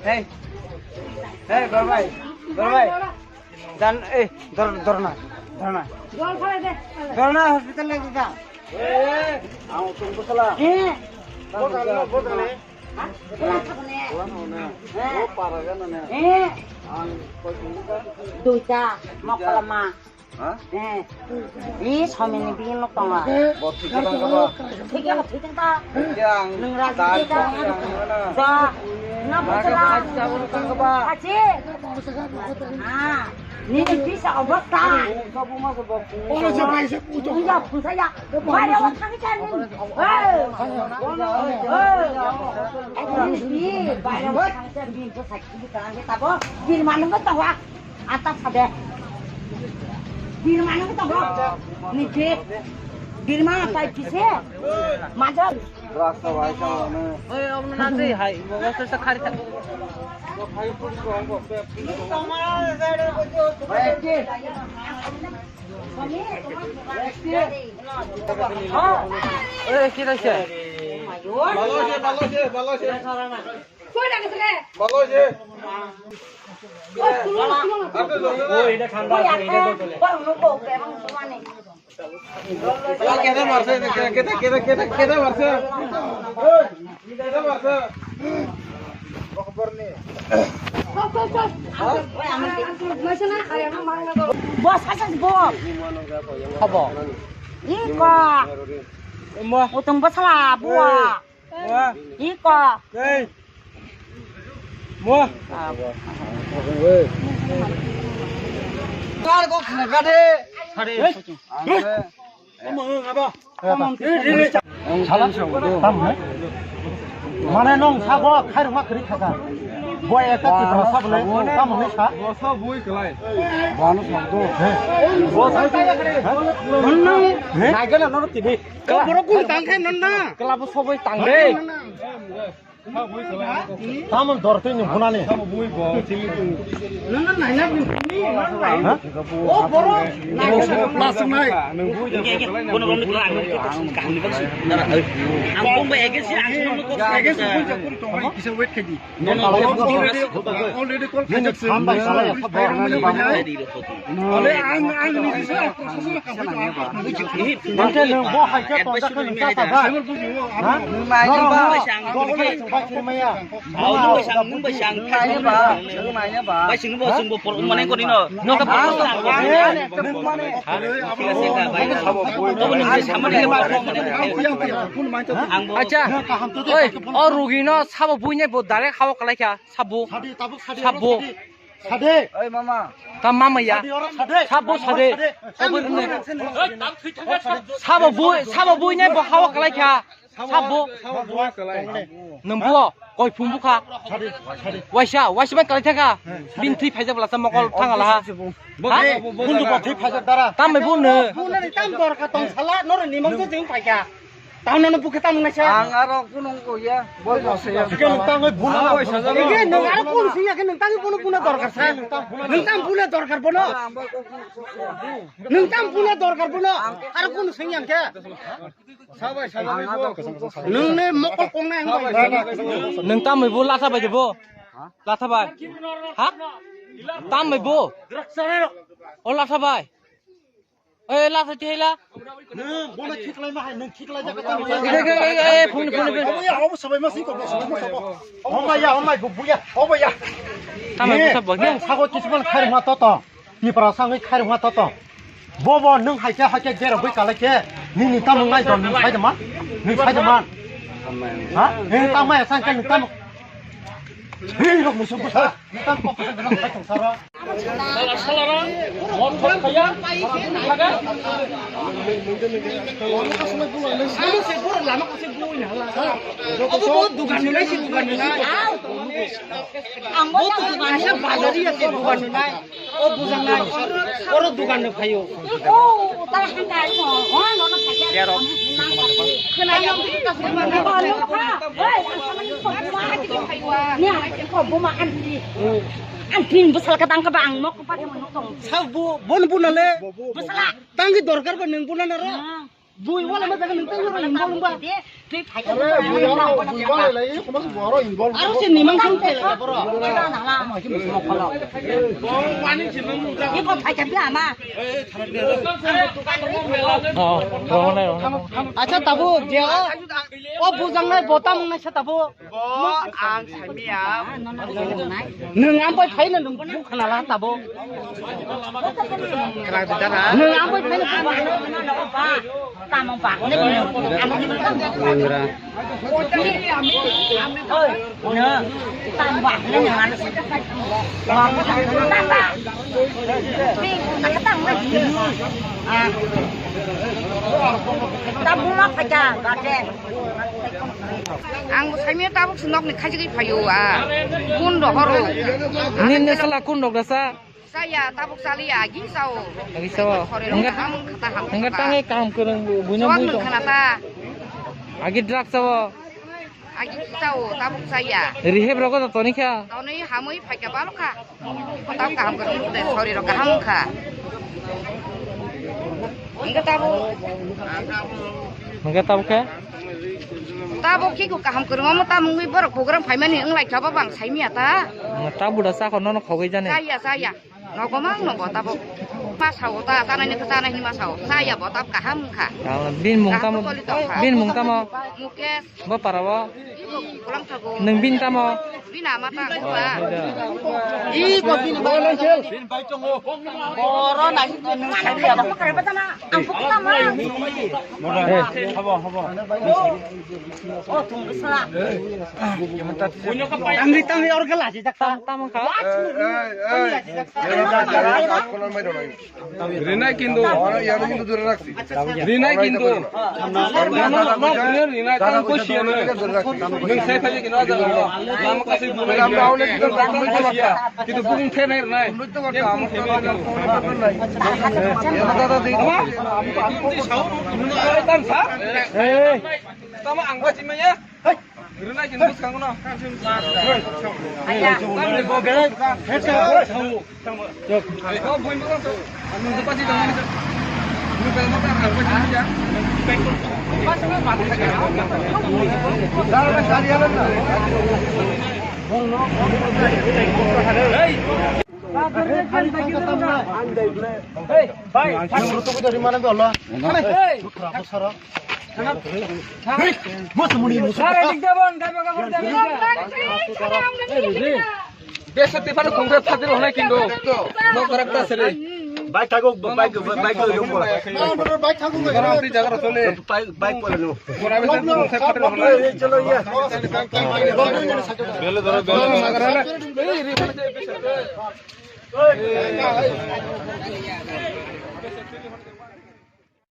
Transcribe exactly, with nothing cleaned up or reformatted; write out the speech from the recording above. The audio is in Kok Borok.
Hey, hey, Dorbai, Dorbai. Dan, eh, dor, dorna, dorna. Dorna hospital le dita. Eh, ang tunggu salah. Eh. Botan, botan, eh. Ha? Botan, botan, eh. Oh, para kan, eh. Eh. Ang kau tunggu kan. Duita, mau kalau mah. Ha? Eh. Ih, someni bini nok tongo. Bo thik thang kha ba? Thik ya, thik thang ta. Yang. Nung rajik ta. Da. Na bo sala. Thang kha ba? Achi. Ah. Nini bisa obostha. Ono se bai se puto. Iya, pusa ya. Bai ra thang cha ni. Eh. Eh. Ni bai ra thang cha ni ko sakhi ka ni ta bo. Bil manung ko ta wa. Ata sade. Birma nang to go. Nike. Birma tai pise. Major. Rasta bai sa ne. Oi, om na dei hai. Mo se sa khari kha. Oi, ki dai se. Balo se, balo se, balo se. Koi na ke? Balo se. Keda marse, keda, keda, keda, keda marse. Oi, keda marse. Khobor ni. Boss, asal boss. Habo. Iko. Mo. Utung basala bua. Mo. Iko. Hey. Mo. Kar ko khna ka de. Hey. Mo ngaba. Sala. Tam hai. Mane nong sago khairma khri khaka. Boy ekta tipra sabule tam hai sa. Bosa bui kelai. Bano sabdo. He. Bosa bui. He? Nai gana noro tini. Kela. Borok kun tang khe nonna. Kela bo soboi tang de. Tamon dor twi ni bunani. Nonna nai na ni. Ha? O borok nai gana. Plus nai. Kono kono kela ang kaham ni bangsi. Ang bomba ege si ang sino ko. Ege si kun jakun tong kisa wait kedi. Nini already call khaijak se. Nini sambai sambai. Already ang ang ni se. Nang bo hai khe tonjak khe nung cha ta da. Ha? Nung nai ba. Nung bai sang, nung bai sang. Nung nai ba. Nung nai ba. Bai sing bo sing bo por mane ko nino. No ka por. Acha. Oi, o rugi no sabo buine bo direct hao kalai kha. Sabo. Sade, tabuk sade, sabo. Sade. Sade. Oi, mama. Ta mama ya. Sade, oro sade. Sabo sade. Sade. Sabo bui, sabo bui ne bo hawa kalai kha. Sabo. Sabo bui kalai. Nungbo, koi phung bukha. Sade, sade. Waisa, waisa man kalai thaka. Bin thui phaijak bala sa mokol thang ala ha. Ha? Bundu bo thui phaijak dara. Tam bai bundu. Bunani tam dor ka tong sala, noro nimang se jeng phaikha. Tamo no bukhe tamo naisa. Ang aro kunung ko ya. Bol ko se ya. Ke nung tangoi buna. Ke nung aro kun sing ya ke nung tangoi buna buna dorkar sa. Nung tang buna dorkar bono. Nung tang buna dorkar bono. Aro kun sing ya ke. Sabai sabai. Nung ne mokol kong na ang bai. Nung tamo bo latha bai bo. Latha bai. Ha? Tamo bo. O latha bai. Oi, la sa chela. Nung, bono khiklai ma hai, nung khiklai jaga tamo ya. Ide ke, e, e, phone, phone, phone. Obo ya, obo sabai ma si ko, sabai ma sabo. Obo ya, obo ya, bu, bu ya, obo ya. Tamo bu sabo, ya. Sago kisman khair ma toto. Tipra sangwi khair ma toto. Bobo nung hai khe, hai khe gero bui kalai khe. Nini tamo ngai don, nung sai de man. Nung sai de man. Ha? Nung tamo ya sang khe nung tamo. Hei, rok musuh busa. Nung tamo kok khe nung sai tong sara. Salara, salara, motor kaya, kaya. Amo se pura lama ko se bui na la. Obo bo dukan nunai se dukan nunai. Ang bo dukan se bazar ya se dukan nunai. O bujang nai. Oro dukan no phayo. O ta han kai mo. Ho no no phayo. Khna ya. Ni ko buma anti. Anti bwsal ka tang ka ba ang nok pa tong tong. Sa bu, bon bu na le. Bwsala. Tang ki dorkar ba nung bu na na ro. Bui wala ma jaga nung tang ro nung ba. Aro se nimang song te la boro. Iko phai khe ama. Oh, rohonai, rohonai. Acha tabuk, je o, o bujang nai, botam nai sa tabuk. Bo ang saimia. Nwng ang bai phaino nwng bukha nala tabuk. Nwng ang bai phaino bukha nala. Tamo ba. Indra. Oi, no. Tamo ba. Tamo ba. Tamo ba. Ang bo saimia tabuk se nokni khajigwi phaio a. Kun rohoro. Nini sala kun rok dasa? Saya tabuk saliya agi sao. Agi sao. Khore rok kaham khata ham. Hingga tangai kaham kwrwng buino bui tong. Khana ta. Agi drug sao. Agi sao tabuk saya. Rehab rogo to toni kha. Toni hamui phaika balo kha. Tab kaham kwrwng de sori rok kaham kha. Hingga tabuk. Hingga tabuk khe? Tabuk khe ko kaham kwrwng omo tamungwi borok program phaimani wng lai kha ba bang saimia ta. Tabuk da sakho nono khogwi jani. Saya saya. Nogo mang nogo tabuk. Ma sao ta, ta nai ni ta nai ni ma sao. Saya bo tab kaham kha. Bin mung tamo? Bin mung tamo? Mukesh. Bo para bo? Kulang thago. Nwng bin tamo? Bin ama ta. Iko bin ba. Bin bai tongo. Boro nai nwng sai ya. Ang pukta ma. Habo, habo. Tangri tangri orga laji jak ta. Tamo kha? Rinai kintu. Rinai kintu. Rinai kan ko siya na. Nung sai phai kino aja. Lama kasi bulai. Kintu bung the nai rinai. Tama ang ba chimaya. Rwna khe bwskango no. Tamni bo belai. Bo bui mo to. Ano to pasi tong ni. Ni belai mo ta ang ba chimaya. Hey. Besa te pano kongkra phatir honai kindo. Mo karak ta sere. Bike thago, bike, bike, bike. Bike thago, bike. Bike, bike. Bora besa te phatir honai. Chalo ya. Bele doro, bele.